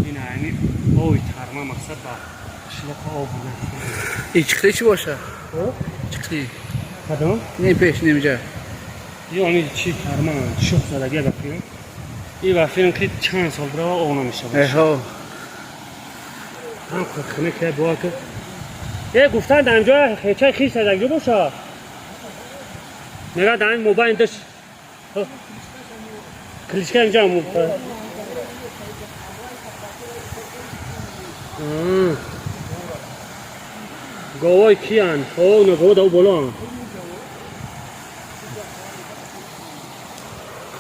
ин ҳамин оби тарма мақсад ба қишлоқа об бурдан. И чиқти чӣ боша? Чиқти. Кадом? Не пеш, не инҷа. Ё ҳамин чи тарма шӯх задагия ба филм. И ба филм ки чанд сол бирава об намешавад. Эҳо. Ҳам хунак ки бо ки. Е гуфтан дар инҷо хечаи хис задагӣ боша. Мега дар ин мобайн даш. Кличка инҷа ҳам говой киян? О, на гово да боло.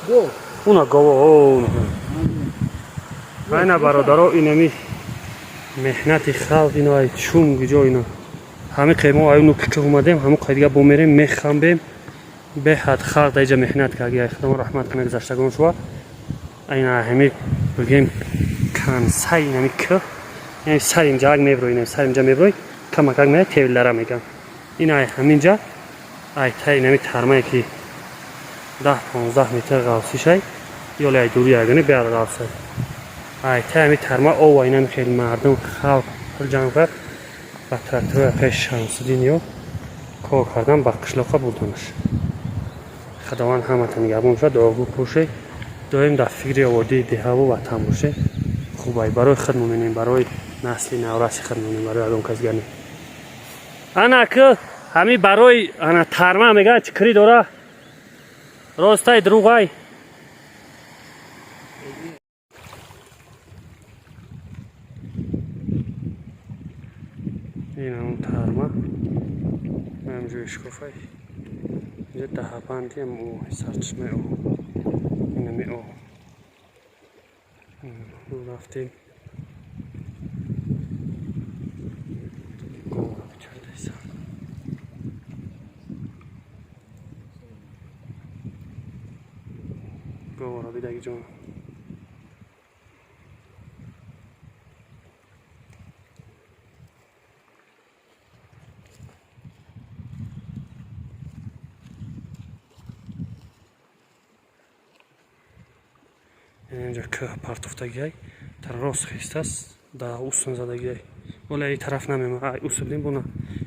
Го. Уна гово, о, уна. Айна бародаро, инами меҳнати халқ, ино ай чун гиҷо ино. Ҳами қаймо ай ну ки омадем, ҳаму қай дига бо мерем, мехамбем. Беҳад халқ дар иҷа меҳнат кард, ай Худо раҳмат кунад гузаштагон шува. Айна ҳами бигем кансай инами к. Яъне сар инҷа ак меброй, инами сар инҷа меброй, камакак меяд тевлара мегам. Ин ай ҳаминҷа ай тай инами тармае ки 10-15 метр ғавсишай, ёле ай дури ягоне беҳад ғавсай. Ай тай ҳами тарма ова инами хеле мардум халқ пул ҷамъ кард ба трактори акаи Шамсуддин ё кор кардан ба қишлоқа бурданаш. Худованд ҳамата нигаҳбон бошад, дуогӯ бошед, доим дар фикри ободии деҳаву ватан бошед. Хуб ай барои худ муминем, барои насли навраси худ муминем, барои ягон кас дигар не. Ана ки ҳами барои ана тарма мегӯяд чӣ кирӣ дора? Ростай дурӯғай? Ин ҳамун тарма. Ҳамҷо ишкофай. Инҷа даҳабанди ам о, сарчашмаи о. Инами о. Рафтем. Гова бичардайсан. Говоро бидаги ҷон. Инҷа кӯҳ партофтагиай, тар рост хистааст, да усун задагиай. Вале ай тараф намема, ай усу будем буна.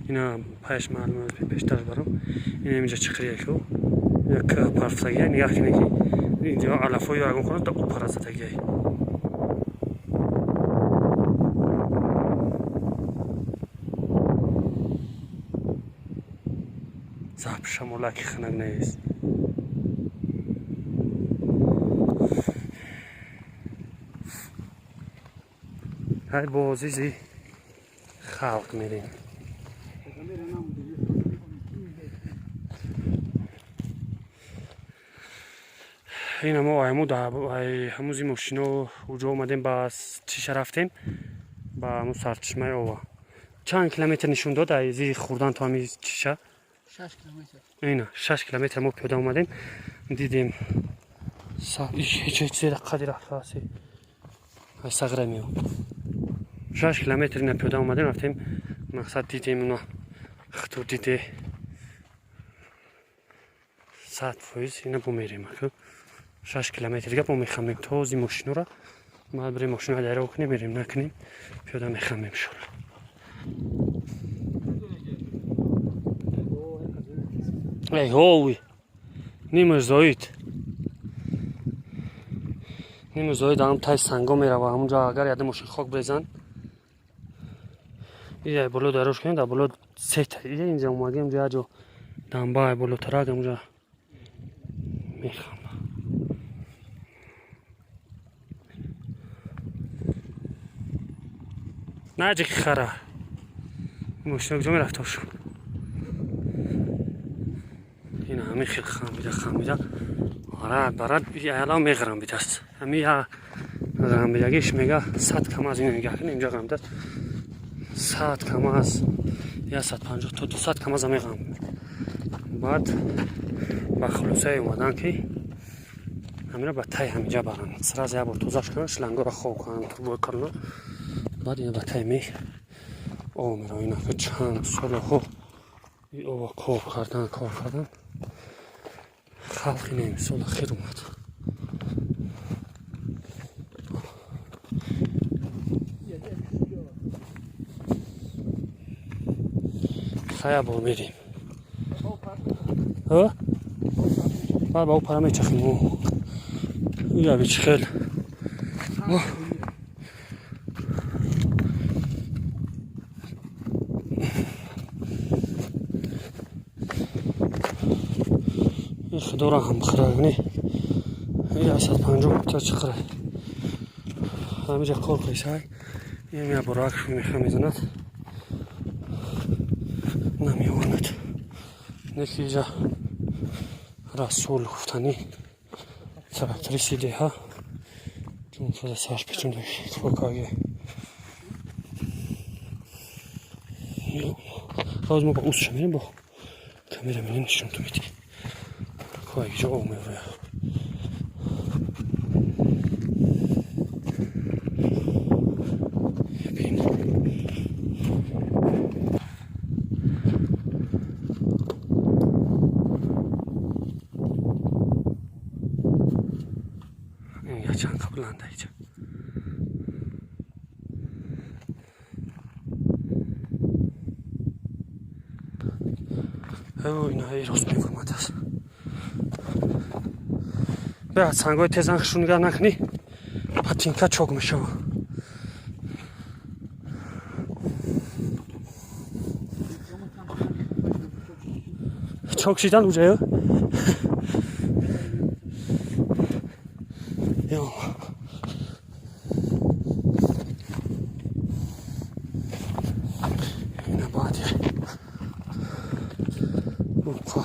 Ина паяш маълум аст, пештар барам. Ина инҷа чиқирия ку. Ина кӯҳ партофтагиай, нигаҳ кине ки инҷо алафҳои ягон хона да упара задагиай. Заб шамолаки хунак нест. Ҳай бо азизи халқ мерем. Ина мо айму ҳамузи мошино уҷо омадем, ба чиша рафтем, ба ҳамун сарчашмаи ова. Чанд километр нишон дод ай зири хурдан то ҳами чиша? 6 километр. Ина 6 километр мо пиёда омадем, дидем ҳеҷ чизе қадри рафтааст. Ай сағра мео. 6 километр ина пиёда омадем, рафтем, мақсад дидем уна хуту диде. 100% ина бо мерем. 6 километр дига бо мехамем то зи мошинора. Ма бирем мошинора даро кунем, мерем накунем, пиёда мехамем шура. Эй, ҳови. Нимаш зоид. Нимаш зоид ҳам тай санго мерава, ҳамунҷо агар яде мошин хок брезан. Ия боло дарош кунем, дар боло сета. Ия инҷа омадем, инҷа ҷо дамба болотарак ҳамунҷо мехам. Наҷи ки хара. Мошина куҷо мерафта бошам? Ина ҳамин хел хамида хамида рад ба рад алон меғрамбидааст. Ҳами я ғамбидагиш мега 100 КамАЗ. Ина нигаҳ кунед, инҷа ғамбидааст, 100 КамАЗ, 150 то 200 КамАЗа меғам. Баъд ба хулосае омадан, ки ҳамина ба тай ҳаминҷа баранд, сразу як бор тозаш кунанд, шлангора хоб кунанд, турбои калона. Баъд ина ба тай мех об мерава. Ина ки чанд солҳо и оба кор кардан, кор кардан халқ. Ина имсол ахир омад. Хая, бор мерем, баъд ба ӯ пара мечахем. Яби чӣ хел. Худоро ҳам бихӯрагни, 150 метр чӣ хӯра, ҳамиҷа кор қисай. Ин борак меха мезанад, намеонад. Неки иҷа Расул гуфтанӣ трактористи деҳа ҷун шуда, сарш печонда кокаге. Ҳоз мо ба усша мерем, бо камера мерем, нишонту медиҳем, кои ҷо об меврояд. Бин, чанд қабланда иҷа. Инаи рост мефурмадааст. Беҳад сангҳои тезан хушу нигаҳ накунӣ, ботинка чок мешава. Чок шидан уҷаё. Ё. Ина баъди уқа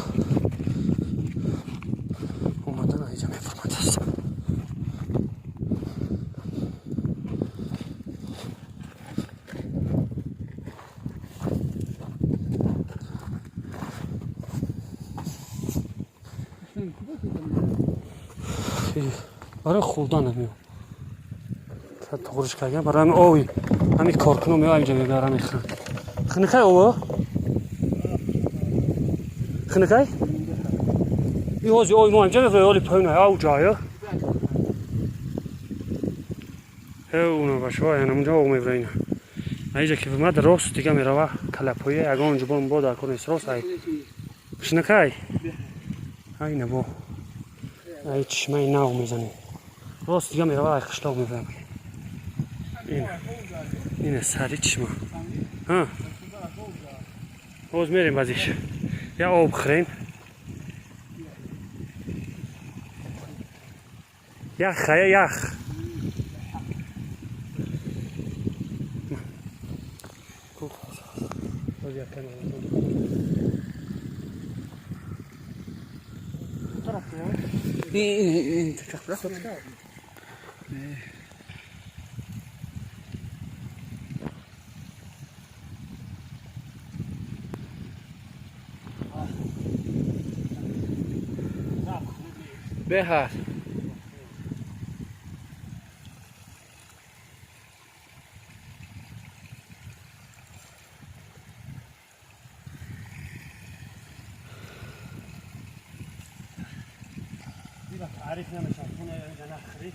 омадан аиҷа мефурмадааст. Барои хӯрдан ҳамиё туғриш кардан, барои ҳами ови ҳами коркуно мео ҳамиҷа мебарам, мехӯранд. Хунукай ово, хунукай и ҳози ови мо ҳамиҷа мебарем, оли поён авҷаё уна башо янамунҷа об мебара. Ина аиҷа ки бимад, рост дига мерава калапоя, ягон ҷубон бо дар кор нест, рост ай хунукай. Айна бо ай чишмаи нав мезанем, рост дига мерава, ай қишлоқ мебарам. Ина сари чишма. Боз мерем базиш, я об хӯрем. Ях хая, ях. Боз як каме. Ин чахра. Беҳад. Таъриф намешавад. Инҷа нахӯрӣ,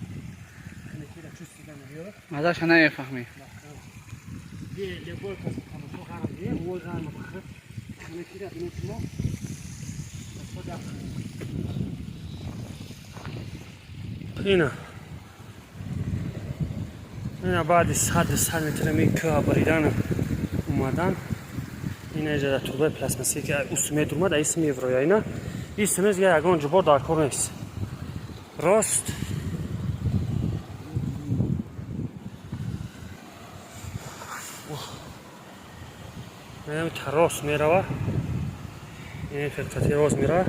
хунукиро чустида меёрад. Мазаша намефаҳмӣ. Любой кас тамошо гарм бие, вой гарм бихӯрад, хунукиро бинед шумо. Ина баъди 100 метр ми кӯҳа баридан омадан, ина иҷа дар турбаи пластмассие ки ус медурмад, аис мевроя. Ина исмез ягон ҷубор дар кор нест, рост. Рост мерава, қати рост мерава,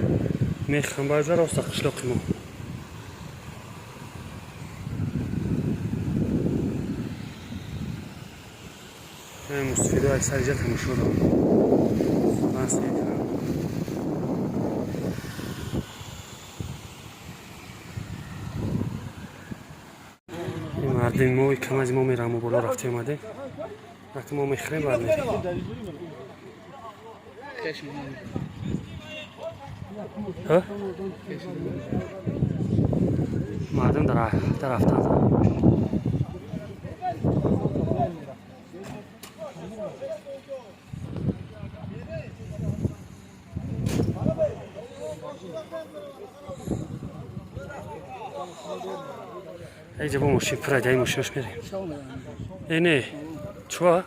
мехамбаҷа роста қишлоқи мо. Мустафидо аксариҷа тамошо дорам. Бас мекунам. Ин мардуми мо кам аз мо мерамо боло рафта омадем. Вақте мо мехӯрем, баъд мерем. Мардум дар рафтан. Иҷа бо мошин пурад, ай мошинош мерем. Э, не, чуа?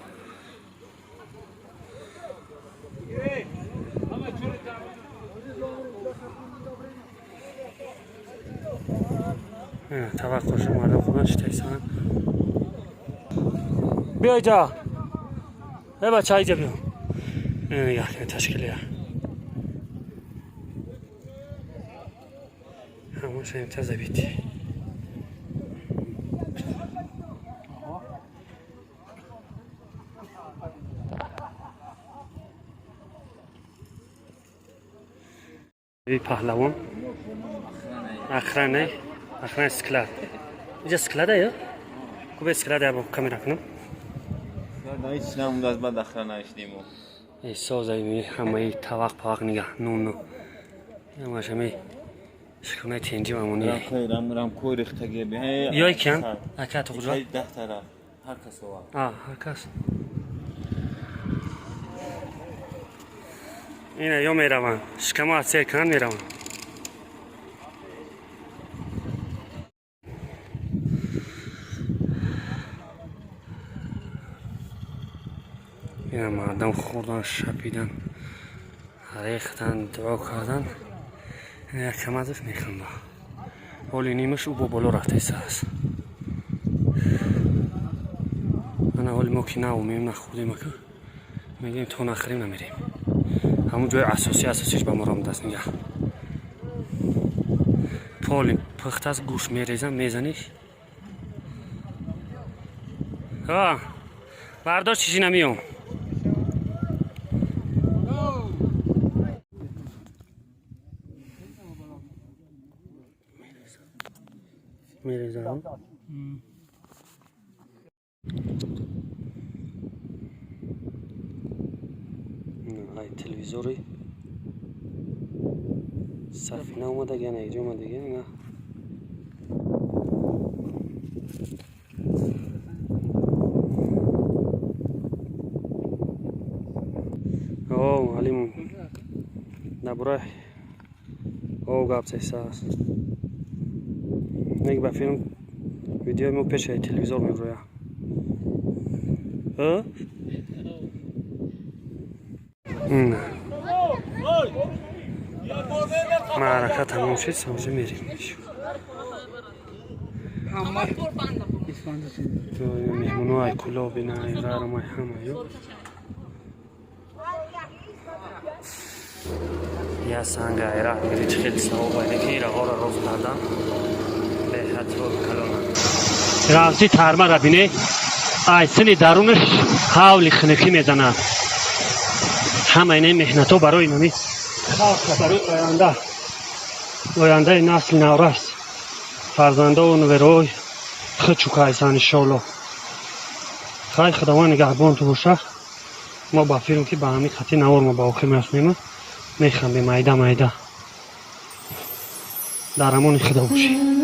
Табақ қоша мардум хӯрдан шитайсан. Биё иҷа. Э, бача, иҷа биё. Нигоҳ кунед ташкилия. Ҳамаша имта забити. Паҳлавон охрана, охрана склад. Иҷа склада ё? Кубе склада бо камера кунам. Ҳеч намуд аз баъд охрана иштему. Созаи ҳамаи тавақ павақ, нигаҳ, нуну ҳамаш ҳами шиконаи тенҷи мамони. Рамкои рехтаги. Ёй киян? Ака туғҷо? 10 тараф. Ҳар кас овард. А, ҳар кас. Ина ё мераванд. Шикамо аз сер кунанд, мераванд. Ина мардам хӯрдан, шапидан, рехтан, дуо кардан. Як камазаш механда. Ҳоли нимаш ӯ бо боло рафтаиста аст. Ана ҳоли мо ки наомем, нахӯрдем, ака. Мегӯем, то нахӯрем, намерем. Ҳамун ҷои асосӣ, асосиш ба мо ромдааст, нигаҳ. Поли пухтааст, гӯшт мерезам, мезаниш. А, бардошт чизи намиём. Мерезам. Ай телевизори сафина омадаги, ана иҷо омадаги, ана. О, алим дар бораи об гап зесааст. Нег ба филм видеои мо пеши телевизор меброя. Э? Маърака тамом шуд, савҷа мерем. Меҳмоно ай кулоби на, ай ғарм, ай ҳама ё. Я санга ай раҳ мери, чӣ хеле савоб айне ки ираҳоро рост кардан беҳад роҳи калона. Равзи тармара бине, ай сини дарунаш ҳавли хунукӣ мезанад. Ҳама инаи меҳнатҳо барои инами халқ, барои оянда, ояндаи насли наврас, фарзандову нуверои худ чукайсан, иншоалло. Хай, Худованд нигаҳбонту боша. Мо ба филм ки ба ҳамин хати навор мо ба охир мерасонем, механдем майда майда. Дар амони Худо бошед.